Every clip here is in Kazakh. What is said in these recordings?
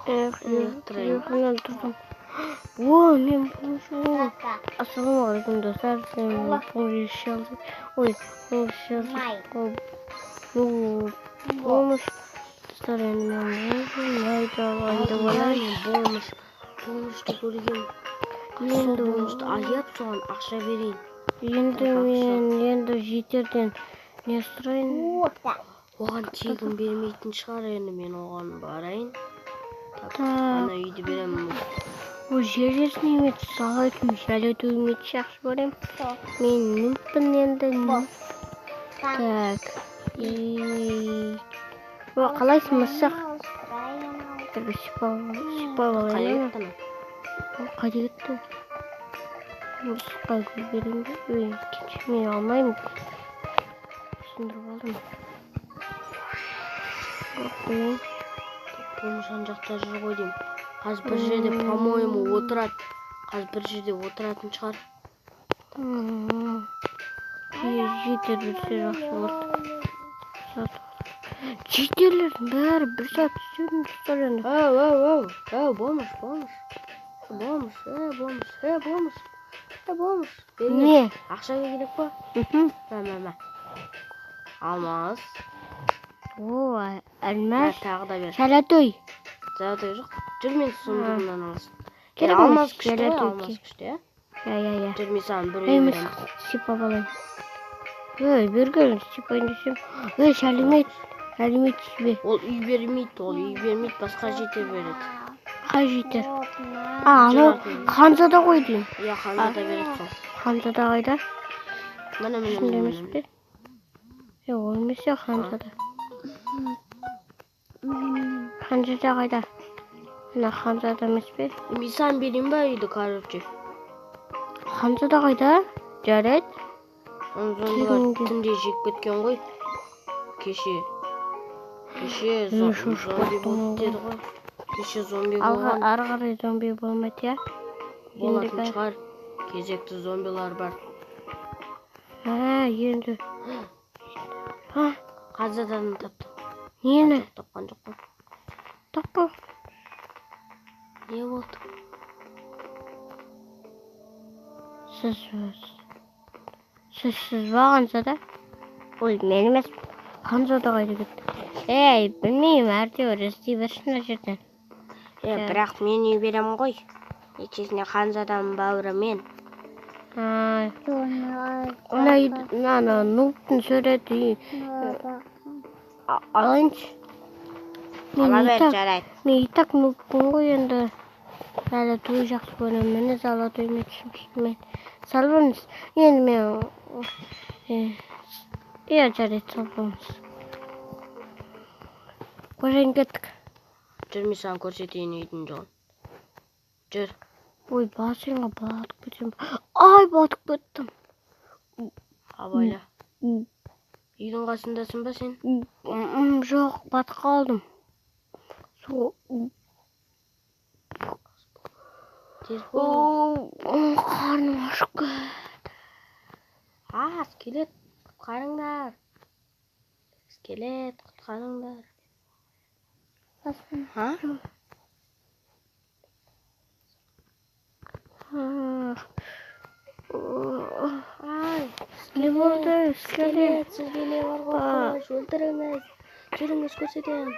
Ұйқымнан тұрдым. О, мен бомж. Ассалаумағалейкум, достар. Мен бомж. Ой, бомж. Ну, бомж. Достар, енді мен бомжмын. Найда алайын деп ойлаймын. Бомж. Бомжды көргем. Сол бомжды аяп, соған ақша берейін. Енді мен енді жетерден не сұрайын? Оған тегін бермейтін шығар, енді мен оған барайын. Так, ана үйді беремін. О, железный меч, золотой, золотой меч жақсы көремін. Мен нубпын енді. Так. О, қалайсың, мысық? Бір сипап алайын. Қайда кетті? Қайда кетті? Мысыққа гүл берейін бе? Ой, мен алмаймын. Сындырып алдым. Қояйын. Бомж ана жақта жүр ғой деймін. Қазір бір жерде, по-моему, отырады. Қазір бір жерде отыратын шығар. Жетер берсе жақсы болады. Жетерлердің бәрі бір сағат істеудің, достар, енді. Оу, оу, оу, оу, бомж, бомж. Бомж, бомж, бомж. Бомж. Не? Ақша керек па? Мә, мә, мә. Алмаз. О, алмаз. Тағы да бер. Золотой. Золотой жоқ. Жүр, мен сундугымнан аласың. Керек Алмаз емес, күшті ғой, золотой алмаз керек. күшті, иә? Иә, иә, иә. Жүр, мен саған бір Ей, үй мысық беремін. сипап алайын. Ей, бері сипайын десем. Ей, сәлемет. Сәлеметсіз бе? Ол үй бермейді, ол үй бермейді, басқа жетер береді. Қай жетер? А, анау ханзада ғой деймін. Иә, ханзада береді сол. Ханзада қайда? Міне, міне, Ішінде міне, емес міне. пе? Е, ол емес иә, ханзада. Ханзада қайда? Мына ханзада емес пе? Мен саған берейін ба үйді, короче? Ханзада қайда? Жарайды. Ана зомбилар Тегінге. түнде жеп кеткен ғой. Кеше. Кеше шошып зомби кеттім болды ғой. деді ғой. Кеше зомби Алға болған. ары қарай зомби болмайды, иә? Болатын Енді шығар. Кезекті зомбилар бар. Ә, енді. А, Ханзаданы таптым. нені? Жоқ, тапқан жоқпын. Таппа. Не болды? Сіз, сіз ба ханзада? Ой, мен емес. Ханзада қайда кетті? Ей, білмеймін, әйтеуір іздей берсін мына жерден. Бірақ мен үй беремін ғой. Нәтижесінде ханзаданың бауыры мен. Ай, мына мынаны нубтың суреті алайыншы. Мен Ала и бер, так, жарайды. мен и так нубпын ғой енді. Золотой жақсы көремін. Міне, золотой меч мен. Салып. Енді мен иә, жарайды, салып алыңыз. Қожайын, кеттік. Жүр, мен саған көрсетейін үйдің жолын. Жүр. Ой, бассейнға батып кетемін. Ай, батып кеттім. Абайла. Үйдің қасындасың ба сен? Жоқ, батып қалдым. Су. Тез бол. Қарным ашып кетті. А, скелет, құтқарыңдар. Скелет, құтқарыңдар. А? Ай, Не болды? Скелет. скелет, сізге не бар қорқыныш, өлтіріңіз. Жүріңіз, көрсетемін.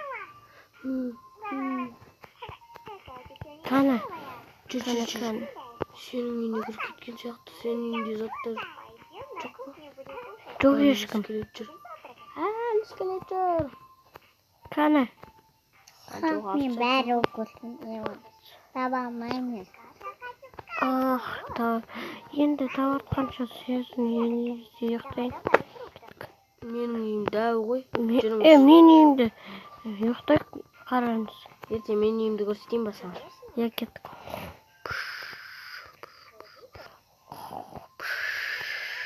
Қане, Жүр, қане, жүр, жүр. қане. Сенің үйіне кіріп кеткен сияқты. Сенің үйіңде заттар жоқ па? Жоқ, Ай, ешкім. Скелет жүр. А, скелет жүр. Қане. А, жоқ, Мен артық. бәрі оқысын. Таба алмаймын. Ах, та енді таң атқанша сезін енді ұйықтайын. Менің үйім дәу ғой. Жүріңіз. Мен үйімде ұйықтайық, қараңыз. Ертең менің үйімді көрсетейін ба саған? Иә, кеттік.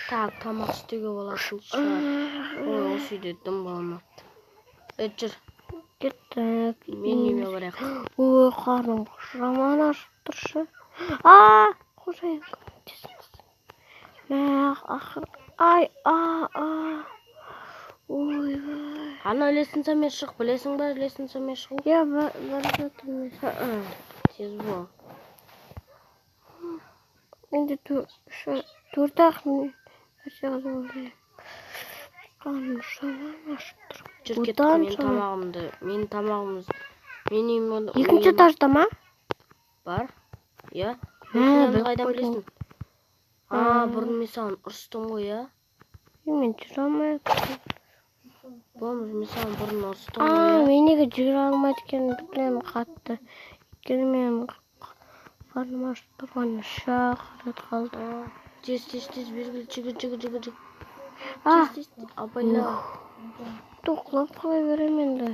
Так, тамақ істеуге болатын шығар. Ой, осы үйде дым болмапты. Е, жүр, Кеттік. менің үйіме барайық. Ой, қарным жаман ашып тұршы. А, қожайын, көмектесіңіз. Мә, ақыр. Ай, а, а. Ойбай. Ана лестницамен шық, білесің ба лестницамен шығу? Иә, бара жатырмын. Тез бол. Менде төрт-ақ нәрсе қалды. Қарным жаман ашып тұр. Жүр кеттік, мен тамағымды, мен тамағымыз, мен үйім. Екінші этажда ма? Бар. Иә. Қайдан білесің? А, бұрын мен саған ұрыстым ғой, иә? Мен жүре алмай. Бомж, мен саған бұрын ұрыстым ғой, иә? Мен неге жүгіре алмайды екенімді білемін қатты. Өйткені мен қарным ашып тұрған үш-ақ рет қалды. Тез, тез, тез, бергіл, жүгір, жүгір, жүгір, жүгір. Тез, тез, абайла. Тоқлап қала беремін енді.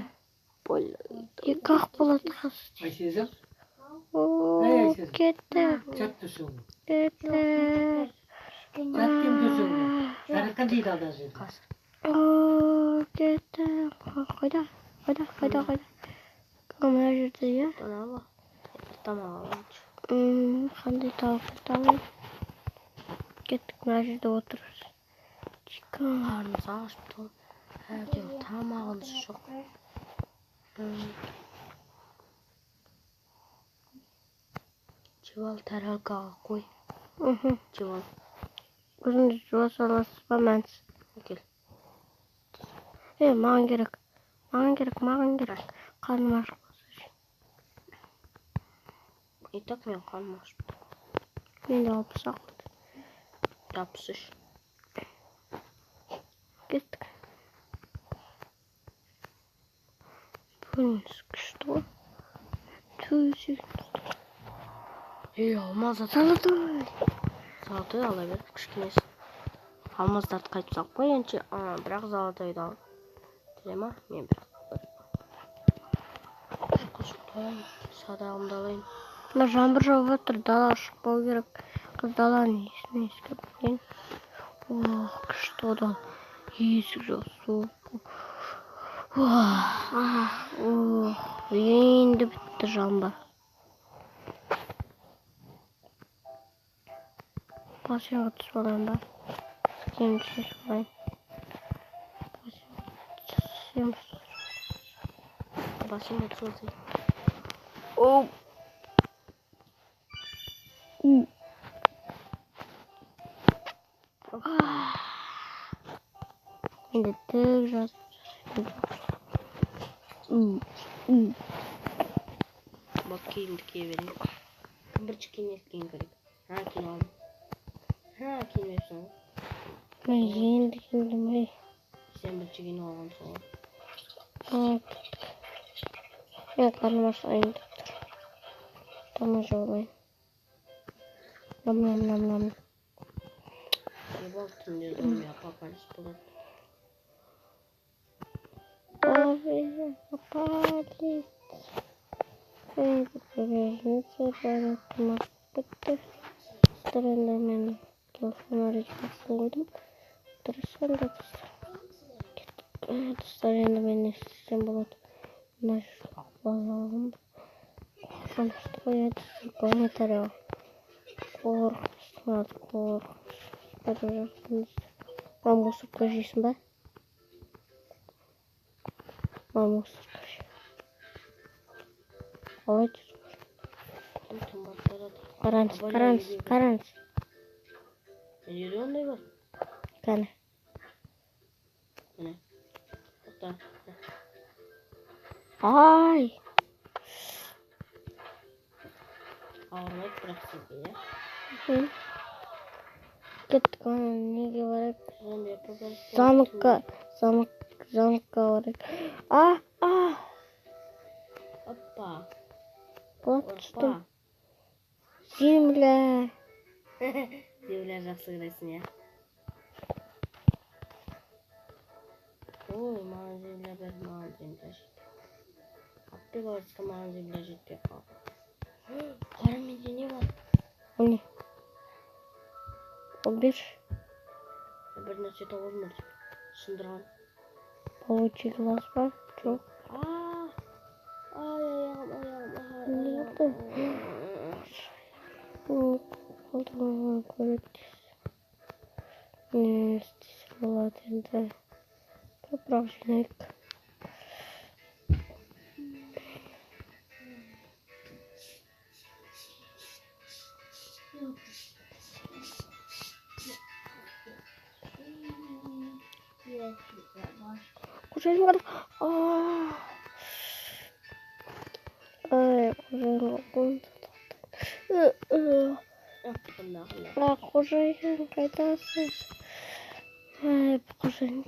Екі-ақ болады қазір. Айсезім? О, кетті. Жат төсегіңе. Кетті. Жат кем төсегіңе. Жаратқан дейді алда жерде. О, кетті. Қайда? Қайда? Қайда? Қайда? Мына жерде, иә? Тамақ алайыншы. Қандай тамақ табайын? Кеттік, мына жерде отырмыз. Қарнымыз ашып тұр. Әбден тамағымыз жоқ. Жеп ал, тарелкаға қой. Жеп ал. Өзіңіз жуа саласыз ба, мәнсіз? Әкел. Маған керек. Маған керек, маған керек. Қарным ашып қалса. И так мен қарным ашып тұр. Менде 60-ақ. 63. Кеттік. Бөлмесі күшті ғой. Төсек. Ей, алмаз ат. Золотой. Золотой ала бер, кішкенесі. Алмаздарды қайтып салып қояйыншы. Бірақ золотойды ал. Келе ма? Мен бір. Қошып қояйын. Садағымды алайын. Мына жаңбыр жауып жатыр, далаға шықпау керек. Қыз даланың иісін иіскеп білейін. Ох, күшті ғой дала. Есік жоқ, суық. Ох, енді бітті жаңбыр. Бассейнге түсіп алайын ба? Киімді шешіп алайын. Бассейнге түсеміз. Бассейнге түсіп алсай. Енді тік жатып. Бak киімді кие берейін. Кім бірінші киінеді киін керек. Ha, киін алдым. Ha, киінбепсің ғой. Мен енді киіндім ей. Сен бірінші киініп алғансың ғой. Мен қарным ашайын деп тұр. Тамақ жеп алайын. Нам нам нам нам. Не болды, түнде зомби апокалипс болады. Апокалипс. Бітті. Енді мен телефон режимін қойдым. Дұрыс сонда достар. Достар, енді мен не істесем болады? Мына балалығым қорқынышты қояды. Комментарияға қорқынышты қорқынышты. Мам, мусорка жейсің ба? Мам, мусорка жей. Қалай жүрсің? Қараңыз, қараңыз, қараңыз. Неде ондай бар? Кәне. Міне. Тоқта. Ай! Ауырмайды бірақ сізге, иә? Кеттік, ана неге барайық? Замокқа, замокқа барайық. А, а! Опа. Құлап түстім. Земля. Земля жақсы көресің, иә? Ой, маған земля бер, маған земля жетпей. Аппе маған земля жетпей қалды. Қара, менде не бар? Ол не? Ол бер. Бір нәрсе тауып сындырған. Паучий глаз ба? Жоқ. Ай, аяғым, аяғым, Не болды? Қолдан көреді. Не істесе болады енді? Топырақ жинайық. Қожайын қайда? Ай, қожайынға қолын. Қожайын, қайдасыз? Ай, қожайын.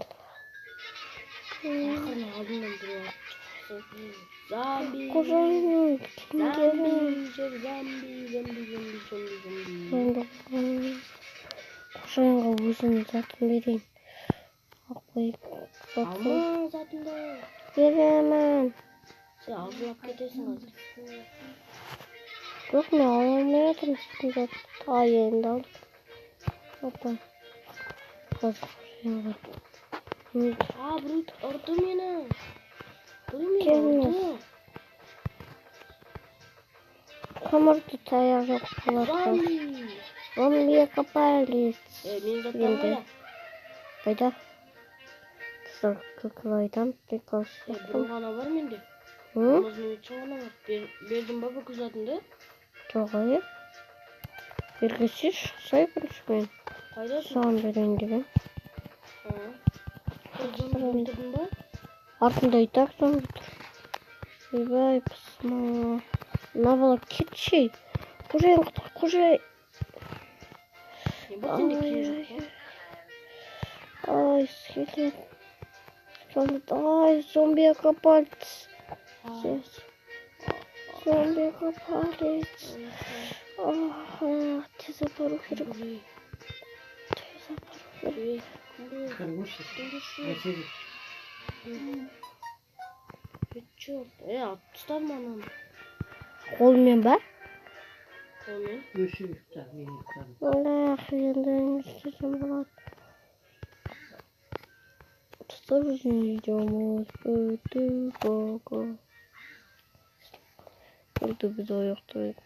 Ақырын, алдымнан біреу атып шықса. Зомби. Қожайын, Зомби, зомби, зомби, зомби, зомби, зомби. Қожайынға өзімнің затын берейін. Ақ қой. Алма затыңды. Беремін. Сен алып кетесің қазір. Жоқ, мен ала алмай жатырмын сіздің затты. Ай, енді алдым. Опа. Қазір қожайынға. А, біреу ұрды мені. Біреу мені Келіңіз. ұрды. Кім ұрды? Таяқ жоқ болады. Зомби. Зомби апокалипсис. Е, менің заттарым Енді. қайда? Қайда? Достар, күлкілі айтамын. Прикол. Е, біреу ғана бар менде. М? Алмазный мечім ғана бар. Бердің ба бүкіл затыңды? Жоқ, ай. Бергесе, шықсай бірінші мен. Қайдасың? Саған берейін деген. А. Сен зомби өлтірдің ба? Артында и так зомби тұр. Ойбай, пысма. Мына бала, кетші. Қожайын, құтқар, қожайын. Не болды, сенде киім жоқ па? Ай, скелет. Скелет. Ай, зомби апокалипсис. Зомби апокалипсис. Ах, тез апару керек. Тез апару керек. Хороший. Василий. Черт. Е, атып тастадым ананы. Қолмен ба? Қолмен. Өшір, ұйықта, мен ұйықтадым. Ах, енді не істесем болады? Достар, біздің видеомыз бітті, пока. Енді біз аяқтайық.